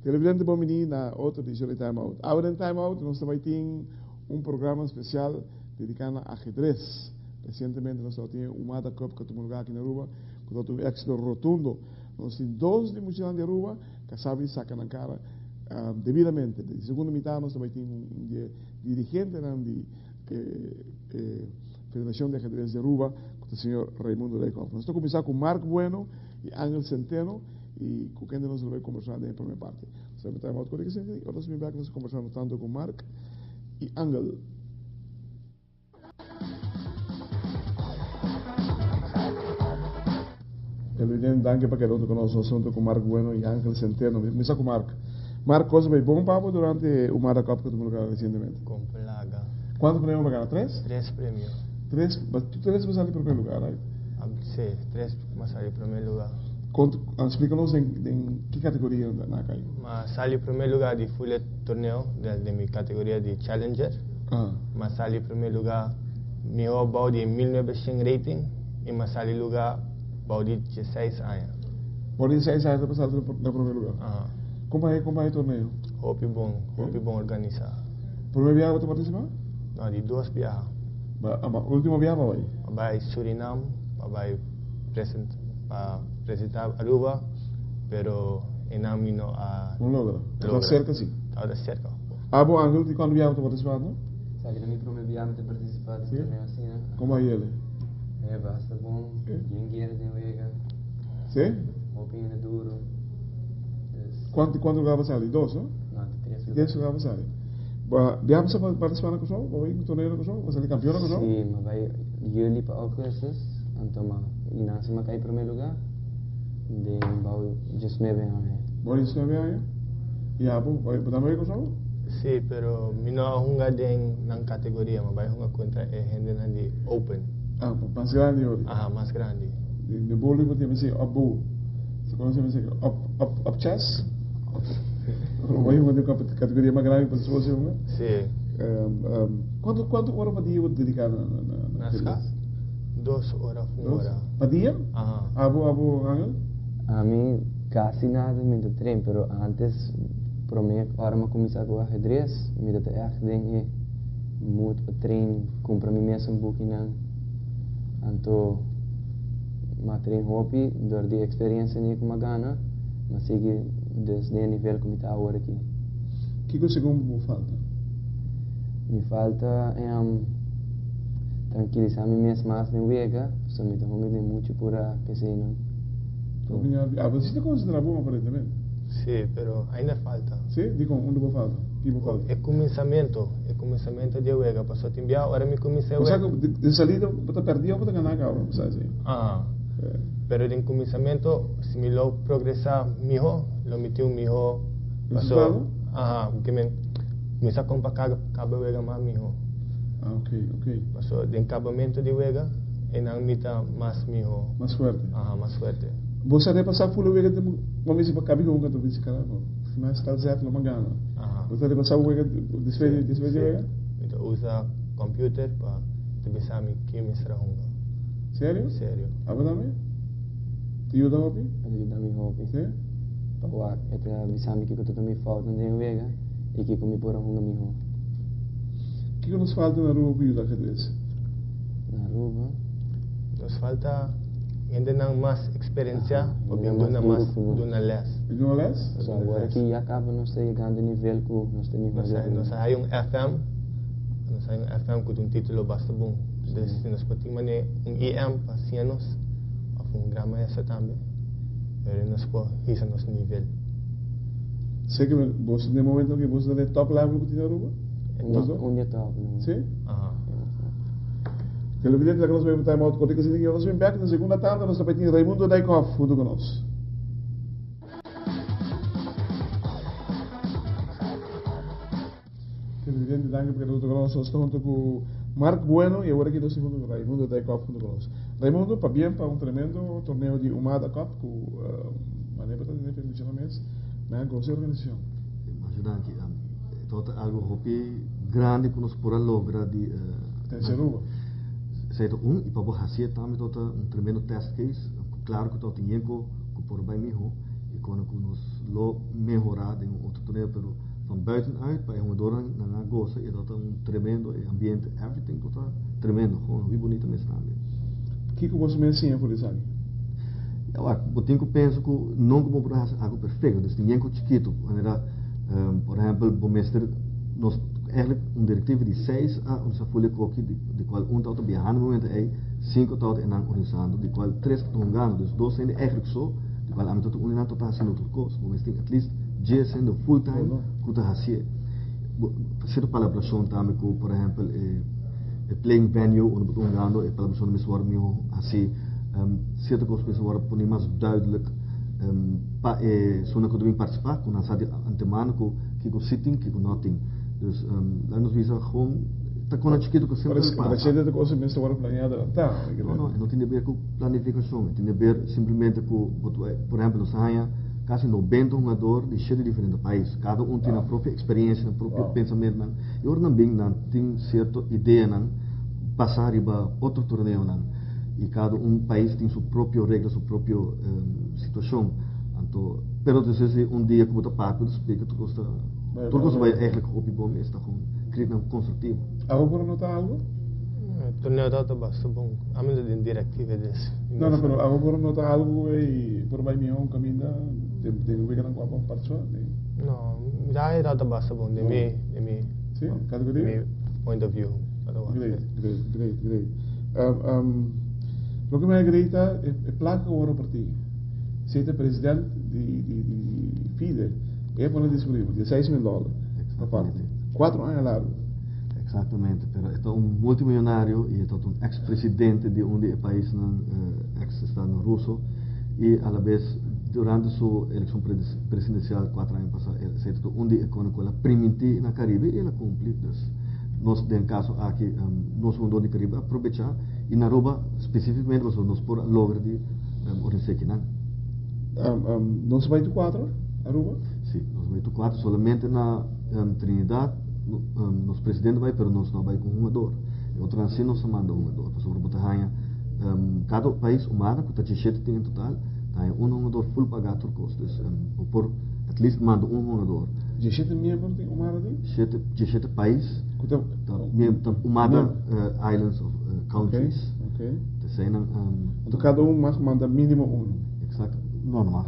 Televidente bon bini na otro edicion di Time Out. Awe den Time Out nos ta bay tin un programa special dedica na ajedrez. Recientemente nos tabatin e Umada Cup cu a tuma lugar aki na Aruba cu tabata un exito rotundo. Nos tin dos di muchanan di Aruba cu a sabi saca nan cara debidamente. Den segundo mitad nos ta bay tin un di e dirigentenan di e Federacion di Ajedrez di Aruba cu ta señor Raimundo Dijkhoff. Nos ta cuminsa cu Mark Bueno y Angel Centeno y cu kende nos lo bay conversa den e prome parti. Nos ta bay time out cu Ricky Sinti y ora nos bin bek nos ta conversando tanto cu Mark y Angel. Televidente, danki pa keda huntu ku nos asuntu ku Mark Bueno i Angel Centeno. Mi ta kuminsá ku Mark. Mark, kos a bai bon pa bo durante e Umada Cup ku a tuma lugar resientemente? Kon plaga. Kuantu premio bo a gana? Tres? Tres premio. Tres? Ba tur tres bo sali promé lugar, right? Si, tres bo sali promé lugar. Konta, splika nos den den ki kategoria nan a kai? Mi a sali promé lugar di full e torneo den mi kategoria di Challenger. Mi a sali promé lugar mihó bou di 1900 rating i mi a sali lugar Bou di dieseis aña. Bou di dieseis aña ta pasá na promé lugá. Aha. Kon bai kon bai e torneo? Hopi bon, hopi bon organisá. Promé biaha bo ta partisipá? No, di dos biaha. Ba, ma último biaha bo a bai? A bai Surinam, a bai present, pa presentá Aruba, pero einan mi no a. No logra. Tabata serka si. Tabata serka. Abo Angel, di kuantu biaha bo ta partisipá no? Esaki ta mi promé biaha mi ta partisipá den torneo asina. Kon bai el? E basta bon, bien guera den wega. Sí? Hopi hende duro. Dus. Kuantu kuantu lugar bo sali? Dos, no? No, te tres lugar. Tres lugar bo sali. Bo biaha bo sa partisipá na Kòrsou? Bo bai un torneo na Kòrsou? Bo sali kampion na Kòrsou? Sí, mi bai juli pa augustus, anto ma i nan si mi a kai promé lugar den bou diesnuebe aña. Bou diesnuebe aña? I abo, bo tambe bai Kòrsou? Sí, pero mi no a hunga den nan categoria, mi a bai hunga contra e hendenan di Open. Ah, mas grandi ori. Aha, mas grandi. Den bowling bo tin mester up bowl. Se conoce mester up, up, up chess? Bo bai hunga den categoria mas grandi pa bo hunga? Sí. Cuanto, cuanto ora pa dia bo ta dedica na, na, na schaak? Dos ora of un ora. Pa dia? Aha. Abo, abo, Angel? Ami casi nada mi ta train, pero antes Promé ora mi a kuminsá ku ahedres, mi ta ta ègt den e mood pa train, kumpra mi mesun bukinan. Anto mi a train hopi, dor di e eksperensia ni ku mi a gana, mi a sigui dus den e nivel ku mi ta awor aki. Kiko segun bo falta? Mi falta trankilisá mi mes mas den wega, pasobra mi ta hunga den muchu purá p'eseinan. Abo si ta konsentrá bon aparentemente. Sí, pero ainda falta. Sí? Dikon? Unda bo falta? Ki bo falta? E kuminsamentu, e kuminsamentu di e wega, pasobra tin bia ora mi kuminsá e wega. Osea ku den salida bo ta pèrdí òf bo ta ganá kaba, bo sa esei. Aha. Pero den kuminsamentu, si mi lo progresá mihó, lo mi tin un mihó. Resultado? Aha, ke men kuminsá kon pa kaba e wega mas mihó. Ah, ok, ok. Pasobra den kabamentu di wega, einan mi ta mas mihó. Mas fuerte. Aha, mas fuerte. Bo sa repasá full e wega den bo mester pa kabi hunga ta bisa caramba si mas tal zet lo mangana. Bo ta repasá wega despues di despues di wega? Mi ta usa computer pa ta bisa mi ke mester a hunga. Serio? Serio. Abo tambe? Ta yuda hopi? Ta yuda mi hopi. Si? Pa wak e ta bisa mi kiko ta ta mi foutnan den wega i kiko mi por a hunga mihó. Kiko nos falta na Aruba pa yuda ajedrez? Na Aruba? Nos falta Hendenan mas eksperensiá pa bin duna mas duna lès. Bin duna lès? So awor aki ya kaba nos ta yegando nivel ku nos ta mihó di Aruba. Nos a haya un FM, nos a haya un FM ku ta un título basta bon. Dus si nos por tin manera un IM pa siña nos òf un gran maestro tambe, pero nos por hisa nos nivel. Sé ke boso den momento aki boso ta den top level ku tin na Aruba? Un di e top, no. Si? Aha. Televidente, laga nos bai pa time out kortiko asina ki nos bin bek na segunda tanda nos ta bai tin Raimundo Dijkhoff huntu ku nos. Televidente, danki pa keda huntu ku nos. Nos ta huntu ku Mark Bueno i awor aki nos ta huntu ku Raimundo Dijkhoff huntu ku nos. Raimundo, pabien pa un tremendo torneo di Umada Cup ku manera bo ta tene pe menshona mes, nan a gosa e organisashon. Masha danki. E tabata algo hopi grandi ku nos por a logra di. Tensi Aruba. Esei ta un, i pa bo hasié tambe tabata un tremendo test case. Klaro ku tabata yen ku por bai mihó i kono ku nos lo mehorá den un otro torneo, pero van buitenuit pa e hungadornan nan a gosa i e tabata un tremendo e ambiente, everything tabata tremendo, gewoon hopi bunita mes tambe. Kiko boso mes siña for di esaki? Ya wak, bo tin ku pensa ku nunka bo por hasi algu perfekto, dus tin yen ku chikitu, manera por ehempel bo mester nos eigenlijk un direktiva di seis a organisa ful e koki di kual un tabata biahando e momento ei, sinku tabata enan organisando, di kual tres tabata hungando, dus dos hende eigenlijk so, di kual ami tabata un di nan tabata hasiendo tur kos, bo mester tin at least djes hende full time ku ta hasié. Bo sierto palabrashon tambe ku por ehempel e e playing venue unda bo ta hungando e palabrashon mester wòrdu mihó hasí, sierto kos mester wòrdu pone mas duidelijk pa e esunnan ku ta bin partisipá ku nan sa di antemano ku kiko si tin kiko no tin. Dus laga nos bisa gewoon ta kona chikitu ku semper pasa. Pero esei ta kos ku mester wòrdu planeá adelantá. No no e no tin di ber ku planifikashon e tin di ber simplemente ku bo ta bai por ehempel nos a haña kasi nobenta hungador di shete diferente pais kada un tin nan propio eksperensia nan propio pensamentunan i ora nan bin nan tin sierto ideanan basá riba otro torneonan i kada un pais tin su propio regla su propio situashon anto pero despues di un dia ku bo ta papia bo ta splika tur kos ta tur kos ta bai eigenlijk hopi bon mes ta gewoon kritinan konstruktivo. Abo por a nota algo? Torneo tabata basta bon. Ami no ta den directiva des. No, no, pero abo por a nota algo ei por bai mihó un kaminda den den weganan ku abo a partisipá? No, mi ta haña tabata basta bon den mi den mi Sí, kategoria? mi point of view. Great, great, great, great. Um, um, loke mi a great ta e, e plaka ku wòrdu partí. Si ta president di, di, di FIDE, e a pone disponibel, di 6.000 dòler pa parti. 4 aña largu. Exactamente, pero e ta un multimillonario y e ta un ex presidente di un di e paisnan ex estado ruso y a la vez durante su eleccion presidencial 4 aña pasa e ta un di e cosnan cu el a priminti na Caribe y el a cumpli. Dus nos den caso aki nos hungador di Caribe a aprobecha y na Aruba specificamente pasobra nos por a logra di organisa ekinan. Nos bai tur 4 Aruba? Si, nos bai tur 4 solamente na Trinidad nos presidente bai pero nos no bai ku hungador. E otronan si nos a manda hungador pasobra bo ta haña kada pais humano ku ta 17 tin en total ta haña un hungador full pagá tur kos. Dus bo por at least manda un hungador. 17 miembro tin humano tin? Shete, 17 pais ku ta ta humada islands of countries. Okay. Te eseinan. Anto kada un mag manda mínimo uno. Exacto. No, no mag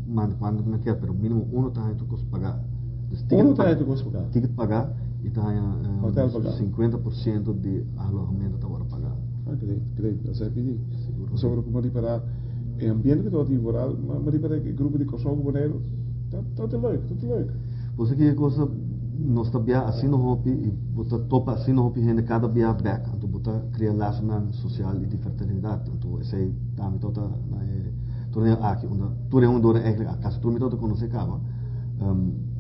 manda kuantu nan kier pero mínimo uno ta haña tur kos pagá. Dus ticket Uno ta haña tur kos pagá. Ticket pagá i ta haña Hotel pagá. 50% di alojamento ta wòrdu pagá. Ah, great, great. Nos a pidi. Sigur. Pasobra ku mi a ripará e ambiente ku tabata tin vooral, mi a ripará e grupo di Kòrsou ku Boneiru ta ta leuk, ta leuk. Bo sa kiko cosa nos ta bia asina hopi i bo ta topa asina hopi hende kada bia bek anto bo ta kria lasonan sosial i di fraternidat anto esei tambe tabata na e torneo aki unda tur e hungadornan eigenlijk kasi tur mi tabata konosé kaba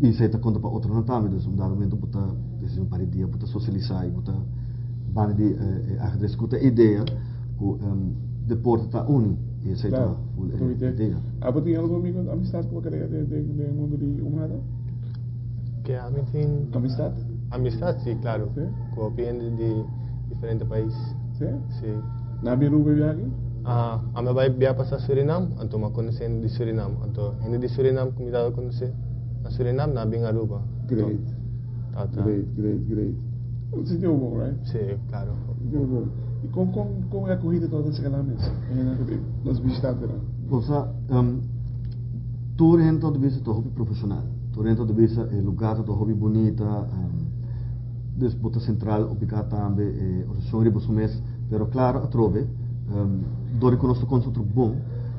i esei ta konta pa otronan tambe dus un dado momento bo ta despues di un par di dia bo ta sosialisá i bo ta banda di e ahedres ku ta e idea ku deporte ta uni i esei ta full e idea. Abo tin algun amigo amistad ku bo krea den den mundu di humada? Ke ami tin. Amistad? Amistad si, klaro. Si? Ku hopi hende di diferente pais. Si? Si. Nan a bin Aruba e biaha? Aha, ami a bai bia pasa Surinam, anto mi a konosé hende di Surinam. Anto hende di Surinam ku mi tabata konosé na Surinam, nan a bin Aruba. Great. Tabata. Great, great, great. Sinti bo bon, right? Si, klaro. Sinti bo bon. I kon kon kon e akohida tabata serka nan mes, e hendenan ku bin, nos bishitantenan? Bo sa, tur hende tabata bisa ta hopi profeshonal. Tur hende tabata bisa e lugar tabata hopi bunita, dus bo ta sentral ubicá tambe, e organisashon riba su mes. Pero klaro atrobe, dor di ku nos ta konse otro bon,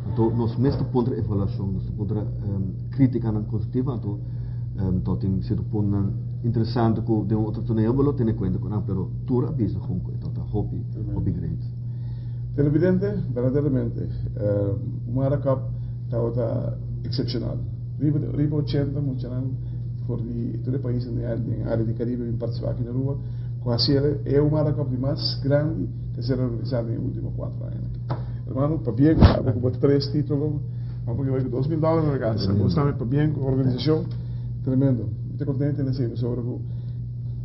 anto nos mes ta puntra evaluashon, nos ta puntra krítikanan konstruktivo, anto ta tin sierto puntonan interesante ku den un otro torneo bo lo tene kuenta ku nan, pero tur a bisa kon ku e tabata hopi, hopi great. Televidente, berdaderamente Umara Cup tabata eksepshonal. Riba riba 80 muchanan for di tur e paisnan den den área di Karibe bin partisipá aki na Aruba. Ku a ser e Humada Cup di mas grandi ku a ser organisá den e último 4 añanan aki. Hermano, pabien abo ku bo tres título, abo ku bai ku 2000 dòler na kasa. Bo sa pabien ku organisashon tremendo. Mi ta kontento den esei pasobra ku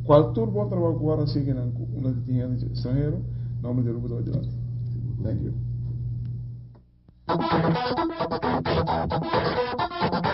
kual tur bon trabou ku wòrdu hasi kinan ku unda tin hende stranhero, nomber di Aruba ta bai dilanti. Thank you.